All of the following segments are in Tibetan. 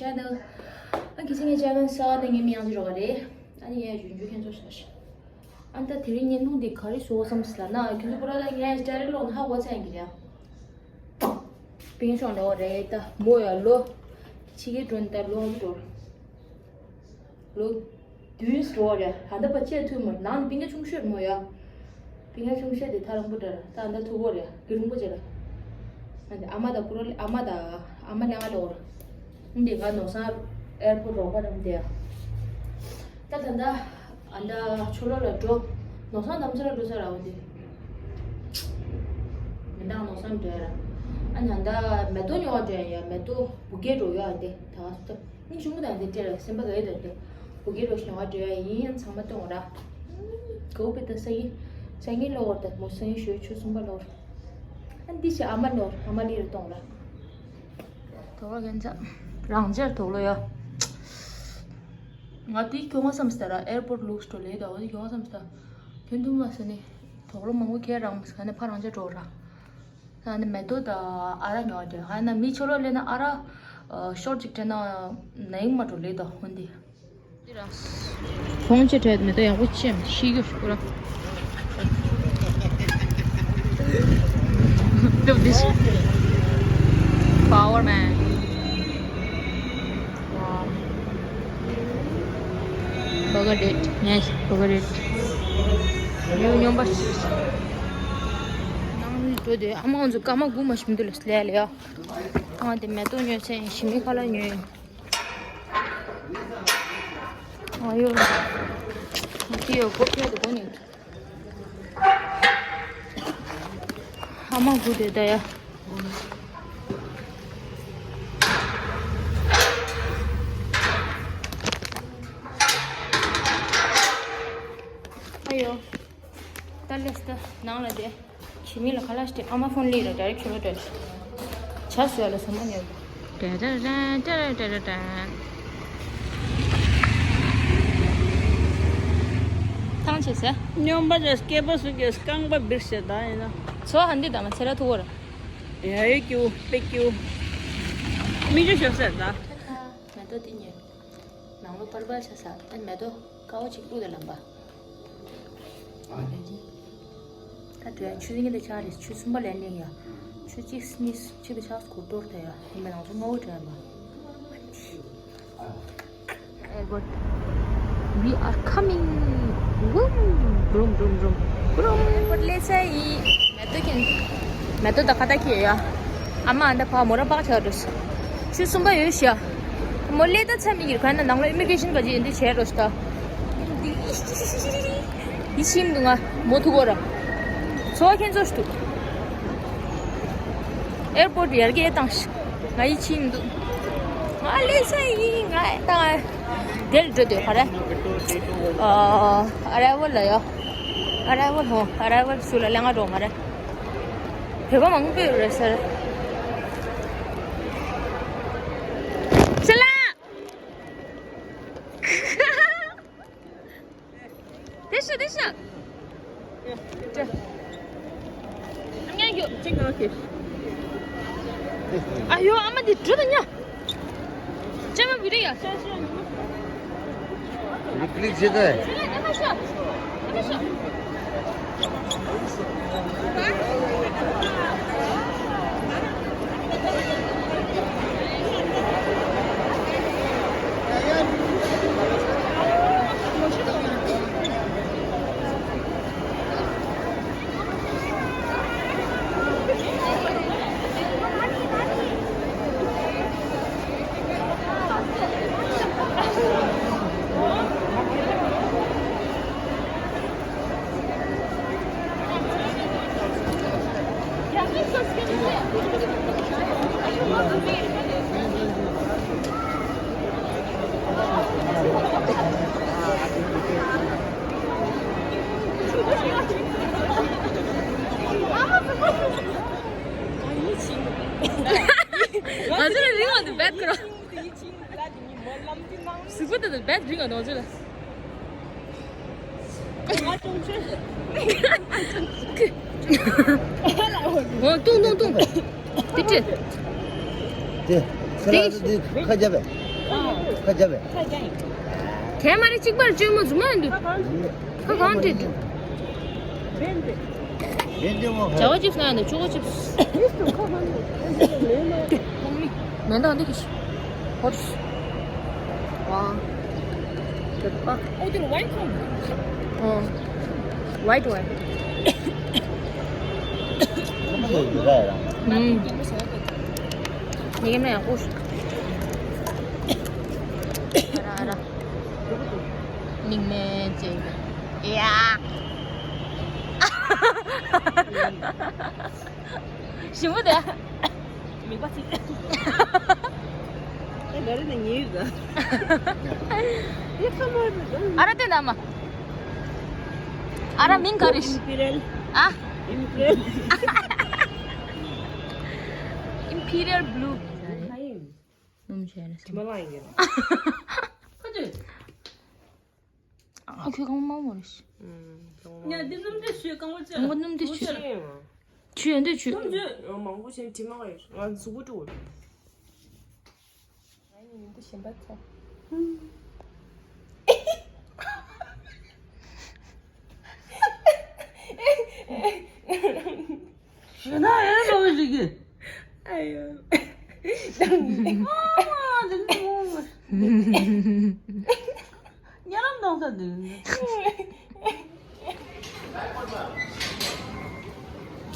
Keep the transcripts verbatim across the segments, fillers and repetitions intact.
channel. ཨ་ཁྱེད་ཚོ་ངའི་channel་གསར་པ་ནས་ངའི་མིང་ཡང་ཅི་རོགས་རེད། ཨ་ནི་ངས་ཞུ་རྒྱུ་ཁྱེད་ཚོ་ཤ་ཤ། ཨ་ད་དེ་རིང་བརྙན་ཐུང་འདི་ག་རེ་བཟོ་བསམ་སི་ལ་ན་ཁྱེད་ཚོ་པུ་ར་ལ་ངས་direct་ལོག་ན་ཧ་གོ་ཚད་ཀྱི་རེད། པིང་ཤོང་ལོ་རེད་ད་མོ་ཡ་ལོ། ཕྱི་གི་སྒྲོན་ད་ལོ་འགྲོ། ལོ་བདུན་འགྲོ་རེད། ད་ལྟ་པ་ཆེས་ཐུ་མོ་ནང་པིང་ཆུང་ཤོས་མོ་ཡ། པིང་ཆུང་ཤོས་དེ་ཐ་རང་པོ་འདྲ་ད་ལྟ་ཐུ་གོ་རེད་གི་རུང་པོ་ཅེ་ར། ཨ་མ་ད་པུ་ར་ཨ་མ་ད་ཨ་མ་ལ་ང་ལོ་ར། འདི་ང་ནོ་སང་airport་རོགས་པ་རམ་དེ་ཡ། ད་ད་ད། ཨ་ད་ཆོ་ལོ་ལ་འགྲོ། ནོ་སང་དམ་ཚོ་ལ་འགྲོ་ས་ར་འོ་དེ། མི་འདང་ནོ་སང་འགྲོ་ཡ་ར། ཨ་ཉ་ད་མེ་ཏོག་ཉོ་བ་འགྲོ་ཡ་ཡ་མེ་ཏོག་བུ་གེ་འགྲོ་ཡ་དེ་ད་ག་སུ་ད། ནི་ཞུ་མུ་དང་དེ་སྤྲེལ་སེམས་པ་ག་ཡོད་དོ་དེ། བུ་གེ་འགྲོ་ཞིང་བ་འགྲོ་ཡ་ཡིན་ཡང་ཚང་མ་གཏོང་ར། གའུ་པེ་ད་ས་ཡི། ས་ཡི་ལོ་བར་ད་མོ་ས་ཡི་ཞོལ་ཆུ་གསུམ་པ་ལོ་བར། ཨ་འདི་ཞི་ཨ་མ་ལོ་ཨ་མ་ལི་རུ་གཏོང་ར། དོ་བ་རྒན་ཚ། རང་ཅེར་དོག་ལོ་ཡ། ང་དེའི་གྱོང་བ་བསམ་སྟེ་ར་airport་looks་to་ལེ་ད་འོ་དེ་གྱོང་བ་བསམ་སྟེ། ཁྱོད་འདུག་མ་ཟེར་ནི། དོག་ལོ་མང་པོ་ཁྱེད་རང་མ་ཟེར་ནི་ཕ་རང་ཅེར་འགྲོ་ར། ཨ་ནི་མེ་ཏོག་དང་ཨ་རག་ཉོ་བ་དེ་ཨ་ན་མི་ཆོ་ལོ་ལེ་ན་ཨ་རག་ཤོར་ཅིག་སྤྲད་ན་ན་ཡིན་མ་འགྲོ་ལེ་ད་འོ་འདི། ཁོང་ཆེ་གྲས་མེ་ཏོག་ཡག་པོ་ཅེས་ཤི་རྒྱུ་ཤི་ར། Look this power man. Wow. Burger date. Yes, burger date. ཉོ་ཉོ་པ། ནང་ལ་འགྲོ་དེ་ཨ་མ་ང་ཚོ་སྐར་མ་དགུ་མ་ཞིམ་དུ་ལ་སླེ་ལེ་ཡ། ཨ་དེ་མེ་ཏོག་ཉོས་ཚེ་ཞི་མི་ཁ་ལག་ཉོས། ཨ་ཡོ། དེ་ཡོ་གོ་ཕྱེ་དེ་གོ་ནས། ཨ་མ་དགུ་དེ་ད་ཡ། ཨ་ཡོ། ད་ལེས་ད་ནང་ལ་དེ། ཞི་མི་ལ་ཁ་ལག་སྟེ་ཨ་མ་ཕོན་ལི་ར་direct་ཁྱོད་ལ་སྤྲད། ཇ་བཟོས་ལ་ཟ་མ་ཉོས། ཏེ་ཏེ་ཏེ་ཏེ་ཏེ། ཐང་ཆད་ཟེར། སྨྱོན་པ་ཅན་སྐྱེས་པ་སུ་གི་རྐང་པ་འབིར་ཟེར་ད་ཡིན་ན། ཚོ་ཧ་འདི་དང་ཚེ་ར་ཐུ་བོར། ཡ་ཡོད་ཀྱུ་པེ་ཀྱུ། མི་ཇུ་ཤོག་ཟེར་ད། མེ་ཏོག་འདི་ཉོས། ནང་ལོ་པར་པར་ཆ་ས་ཨན་མེ་ཏོག་དཀར་པོ་ཅིག་བླུགས་ཏེ་ལམ་པ། ད་དུས་ཆུ་ཚོད་གཉིས་དང་ཆ་རེད། ཆུ་གསུམ་པ་ལན་ལེན་ཡ། ཆུ་གཅིག་གཉིས་ཆུ་དང་ཆ་སྐོར་གཏོར་ད་ཡ། ཡིན་པ་ནང་ཚོ་ལྔ་བོ་དྲན་པ། Airport. We are coming. Vroom, vroom, vroom, vroom. Vroom. Airport སླེབས་ཚར་ཡིན། མེ་ཏོག་ཁྱེར། མེ་ཏོག་དང་ཁ་བཏགས་ཁྱེར་ཡོད་ཡ། ཨ་མ་ཨ་ད་ཕ་མོ་ར་པག་ཆགས་འགྲོ། ཆུ་གསུམ་པ་ཡོད་ཤག་མོ་སླེབས་ད་ཚར་མི་འགྱུར་ག་ན་ནང་ལ་ཨི་མི་གྷི་རེ་ཤན་ག་ཅི་ཡིན་དུ་བྱས་འགྲོ་ཤག་ཡིད་ཆེས་མི་འདུག་ང་མོ་ཐུག་གོ་ར། ཚོ་ཁྱེད་ཚོ་ཞུ། Airport་ཡར་རྒྱས་བཏང་ཤག་ང་ཡིད་ཆེས་མི་འདུག་ང་སླེབས་ཚར་ཡིན། ང་ད་དེར་འགྲོ་འདོད་ག་རེ། ཨ་རེ་བོ་ལ་ཡོ། ཨ་རེ་བོ་ཧོ། ཨ་རེ་བོ་སུ་ལ་ལེང་ང་འགྲོ་མ་རེད། བོད་པ་མང་པོ་ཡོད་རེད་ཟེར། ཅི་ལ། དེ་ཤི་དེ་ཤི། ཨ་མྱང་རྒྱུ། ཅི་གང་ཤི། ཨ་ཡོ་ཨ་མ་འདི་འགྲོ་དང་ཉ། ཅེ་མ་བི་རི་ཡ། Click ང་ཚོ་ལ་རིང་བ་འདུག་བེད་ཁོ་རང་། གཟིགས་པོ་དེ་དང་བེད་རིང་བ་ནང་ཚོ་ལ། འོ་ཏུང་ཏུང་ཏུང་། དེ་ཅི། དེ་ཁ་ལག་དེ་ཁ་རྒྱབ་པས། ཁ་རྒྱབ་པས། དེ་མ་རེད། གཅིག་པར་བཅོས་མ་རྫུན་མ་འདུག་ཁ་གང་བྲིས་འདུག་བྱ་བ་ཅིབ་སི་ན་འདུག་ཆོག་གོ་ཅིབ་སི། མེ་འདང་འདི་གིས་ཧོར་སི་ཝ་གད་པ། ཨོ་དེར་ཝའིན་ཁོང་། ཨོ་ཝའིཊ་ཝའིན། ཨུམ། ཉེ་གེ་མེ་ཡག་པོ། ཨ་ར་ཨ་ར། ཉིང་མེ་ཅེ། ཡ། ཞིམ་པོ་དེ། མིག་པ་ཚིག་ཨེ་ལོ་རེ་ནས་ཉེ་ཡོད་ད། ཨེ་ཁ་མ་རེད་ད། ཨ་ར་དེ་ན་མ། ཨ་ར་མིང་ག་རེ། ཨིམ་པི་རེལ། ཨ། ཨིམ་པི་རེལ། ཨིམ་པི་རེལ་བྷུ་ལུ། ཁ་ཡིན། སྣུམ་བྱས་ནས་དྲི་མ་ལངས་ཡིན་གྱི་རེད། ཁ་ཅིག་ཨ་ཁྱོད་གང་མང་མོ་རེད། ཉ་འདི་སྣུམ་འདྲེས་ཞུས་གང་བ་ཅི། གང་བ་སྣུམ་འདྲེས་ཞུས། ཆུ་ཡོད་འདོད་ཆུ། སྣུམ་ཆུ། མང་པོ་བྱས་དྲི་མ་ཡོད། ང་གཟུགས་པོ་བཀྲུ། ང་ཡིན་འདི་གཞན་པ་ཚོ། ཞེ་ན་ཡང་རོ་ཞིག་གི་ཨ་ཡོ། ཨ་མ་དེ་ནི་ངོ་མ། ཉ་རམ་གཏོང་ས་དེ་ནི།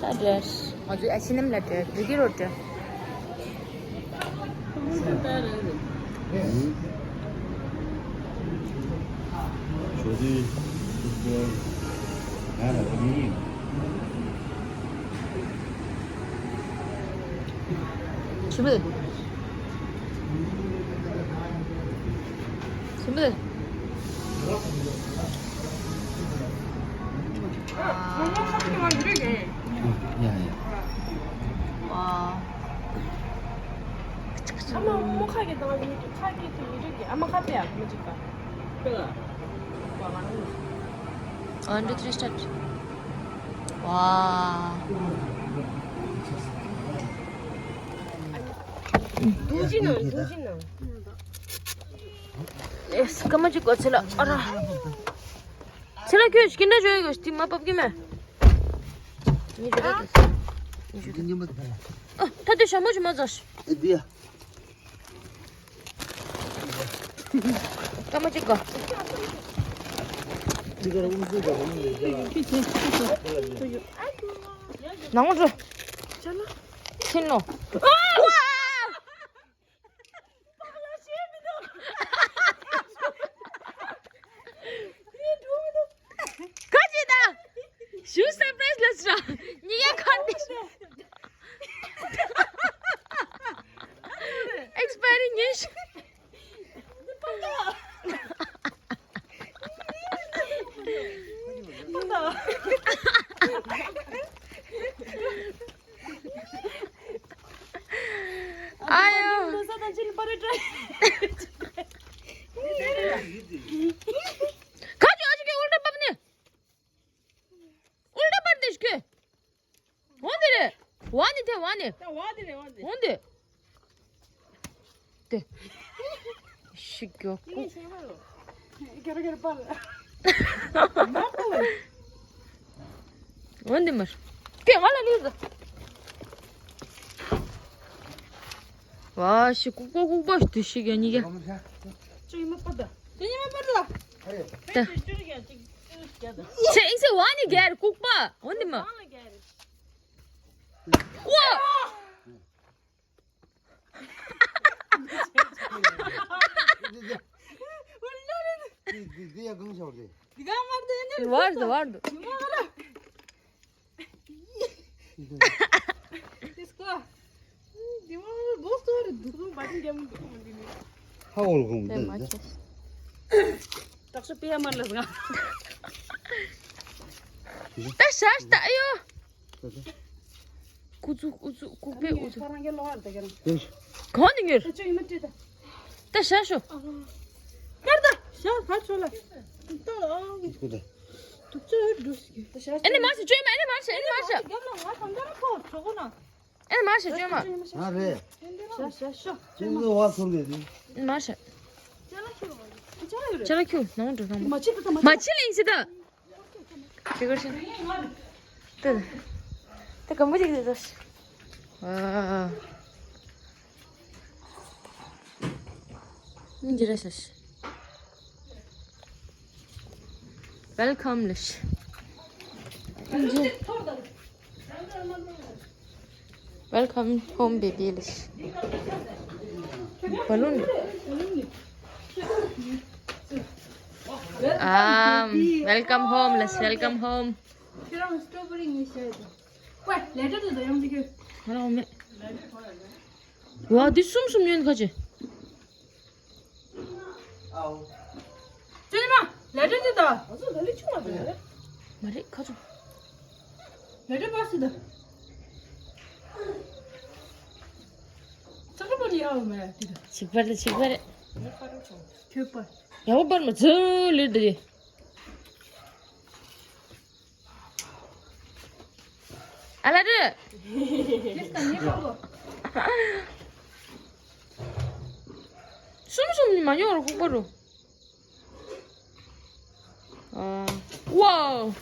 ལ་འདྲེ། ང་ཚོའི་ཨ་ཕྱི་ནམ་ལ་འདྲེ་བི་ཏི་རོ་འདྲེ། ཞིམ་པོ་རེད། ཞིམ་པོ་རེད། ཡ་ཡ། ཨ་མ་མོ་ཁ་གི་དང་ཡུ་ཁ་གི་དུ་ཡུ་རིག་གི་ཨ་མ་ཁ་ཏེ་ཨ་མ་ཅིག་ག One, two, three, start. ཝ། དུག་ཅི་ནང་དུག་ཅི་ནང་། ཨེ་སྐར་མ་གཅིག་གོ་ཚེ་ལ་ཨ་ར། ཚེ་ལ་ཁྱོད་ཀྱི་འདྲ་བྱོས་གོ་ཏི་མ་བབ་ཀྱི་མེད། ཉི་ཤུ་རེད། ཉི་ཤུ་རེད། ཨ་ད་དེ་ཞྭ་མོ་ཅིག་མ་ཛར། ཨེ་དེ་ཡ། སྐར་མ་གཅིག་གོ། ནང་འགྲོ། ཕྱིན་ནོ། ག་ཅི་ད། ཞུ་སར་པ་རའི་ཛི་ལ་སྲ། ཉི་ཡ་ཁར་ནི། ཨེགས་པ་ཡ་རི་ཉིན་ཞིག་ཨ་ཡོ། ཁ་ཅོ་ཨ་ཅོ་ཀེ་ཨུལ་ཊ་བབས་ནི། ཨུལ་ཊ་བབས་ཏེ་ཤི་ཀེ། འོན་ཏེ་རེད། ཝ་ནི་དེ་ཝ་ནི། ད་ཝ་དེ་རེད་ཝ་དེ། འོན་ཏེ། དེ། ཤི་ཀྱོ་ཀུ། ཀེ་ར་ཀེ་ར་པ་ལ། འོན་ཏེ་མར། ཀེ་ང་ལ་ལུས་ཟ། ཝ་ཤི་ཀུ་ཀུ་ཀུ་པ་ཤི་དུ་ཤི་ཀྱོ་ཉི་ཀྱ། ཅུ་ཡི་མ་པ་ད། ཅུ་ཡི་མ་པ་ད། ད། ཚེ་ཨིན་སེ་ཝ་ནི་གེར་ལྐུགས་པ། འོན་ཏེ་མ། ཝ། ཝར་དུ་ཝར་དུ། ཧ་འོ་གོང་དེ། ད་ཤ་ཤ་ཨ་ཡོ། ཀུ་ཙུ་ཀུ་ཙུ་ཀུ་པེ་ཨུ་ཙུ། གོང་ནི་ངེར། ད་ཤ་ཤོ། ཀར་ད་ཤ་ཕར་ཆོ་ལ། ད་ཨ་ཀི་ཀུ་ད། དུག་ཅོ་འགྲོ་སི་ཀི། ཨེ་ནི་མ་ཤ་བཅོས་མ་ཨེ་ནི་མ་ཤ་ཨེ་ནི་མ་ཤ། རྒྱབ་ལ་ང་གང་ལྟར་ཁོ་ཆོ་གོ་ན། ཨེ་མ་ཤ་བཅོས་མ། ཨ་རེད། ཤ་ཤ་ཤ། ཅིག་ལོ་བ་ཚོར་གི་དུས། མ་ཤ། ཅ་ལག་ཁྱུ་ནང་འགྲོ་ཐང་མ་ཕྱི་ད་མ་མ་ཕྱི་ལེན་སི་ད། ཅི་གོ་ཤི། ཏེ་ཏེ་གམ་བུ་ཅིག་ཏེ་ཏོ་ཤི། ཨ། འདི་རེད་ཤ་ཤི། Welcome ལེ་ཤི། Welcome home baby ལེ་ཤི། Balloon. ཨམ། Welcome home ལེ་ཤི། Welcome home. ཁྱེད་རང་སི་ཊོ་བེ་རི་ངས་བཤད་དོ། ཝེ་ལེ་ཊར་དེ་དོ་ཡང་ཅིག་ཁྱོད། ང་རང་མེད། ཝ་འདི་གསུམ་གསུམ་ཉོན་ཁ་ཅི། ཨའོ། ཅི་མ་ལེ་ཊར་དེ་དོ། ང་ཚོ་ལ་ལི་ཆུང་བ་དེ་རེད། མ་རེད་ཁ་ཚོ། ལེ་ཊར་པ་སི་དོ། ཅ་ལག་པ་ལི་ཨའོ་མེ་དེ་དོ། ཆིག་པར་དེ་ཆིག་པར་རེད། ཁྱོད་པ། ཡ་བོ་པར་མ་ཚོ་ལེ་ཊར་དེ། ཨ་ལ་རེ། གསུམ་གསུམ་ནི་མ་ཉོ་རུ་ཁུག་པ་རུ། ཨ། ཝའོ།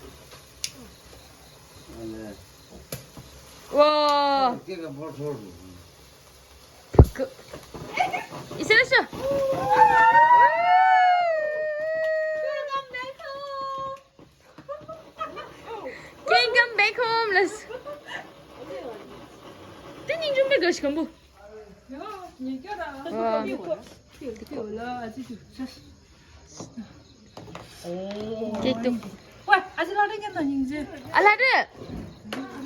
ཝའོ། ཕུ་ཀུ། ཨི་སེ་རེ་ཤ། Welcome back home ལས། དེ་སྙིང་རྗེ་མེད་ག་ཞིག་གམ་པོ། ཨ། ཀེག་ཏུ། ཨ་ལ་རེ།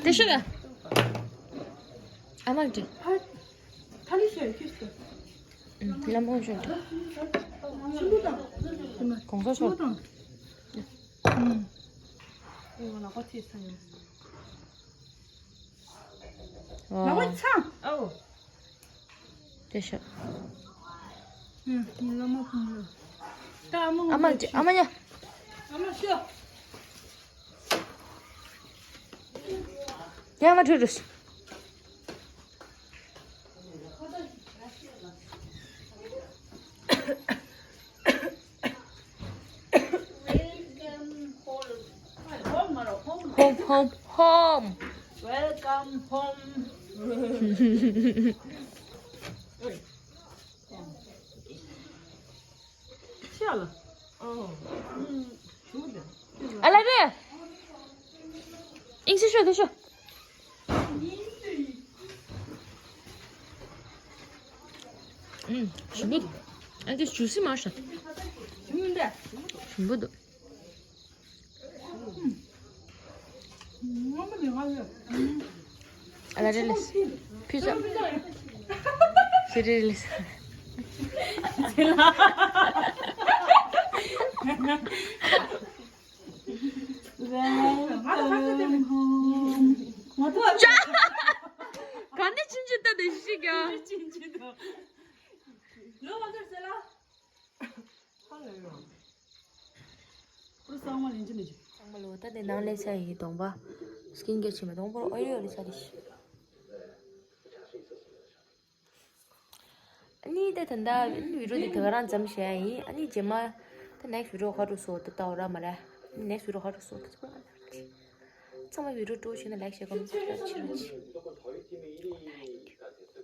དེ་ཤི་ག་ཨ་མ་ཀྲི། ཐ་ལི་ཤོད་ཁྱོད་ཤོད། ལམ་ཧོང་ཤོད། ཆུ་མོ་དང་། གོང་ས་ཆུ་མོ་ཤོད། དང་། ཨུམ། ཨེ་ང་ལག་པ་ཚེས་ཚ་ཡོང་། ལག་པ་ཚ། ཨའོ། དེ་ཤོད། ཨུམ། ངའི་ལག་མ་ཕུང་ལ། ད་ཨ་མ་ཨ་མ་ཨ་མ་ཉ། ཨ་མ་ཤོད། ཡ་མ་ཁྲུ་རུས། Welcome home. Home, home, home. Welcome home. ཤ་ལ། ཨོ། ཨ་ལ་རེ། ཨིང་སི་ཤོད་དེ་ཤོད། ཨུམ། ཞིམ་པོ་འདུག་ཨ་འདི་ཇུ་སི་མ་ཤ། ཞིམ་པོ་འདུག་ཨ་ལ་རེ་ལེས། ཕི་ཟ། ཕི་རེ་ལེས། Welcome home. ཅ། ག་ནས་ཕྱིན་ཅི་ལྟ་དེ་ཤི་ག་ཁོ་གསང་བ་ལེན་གྱི་མེད་ཀྱི། གསང་བ་ལོ་ད་དེ་ནང་ལས་ཆ་ཡི་གདོང་པ། སི་ཀིན་ཀེར་བྱེད་མི་གདོང་པོར་ཨོ་ཡོ་ལས་ཆ་རེད་ཤི། ཨ་ནི་ད་ད་ལྟ་བི་ཌི་ཡོ་འདི་དེ་ག་རང་ཙམ་བྱས་ཡིན། ཨ་ནི་རྗེས་མ་ད་next video ཁ་རུ་སོ་ད་ལྟ་འོ་ར་མ་ར། next video ཁ་རུ་སོ་ད་ཚོ་ཚང་མ་བི་ཌི་ཡོ་སྤྲོ་བྱས་ན་like share comment subscribe བྱེད་རོགས་གྱིས།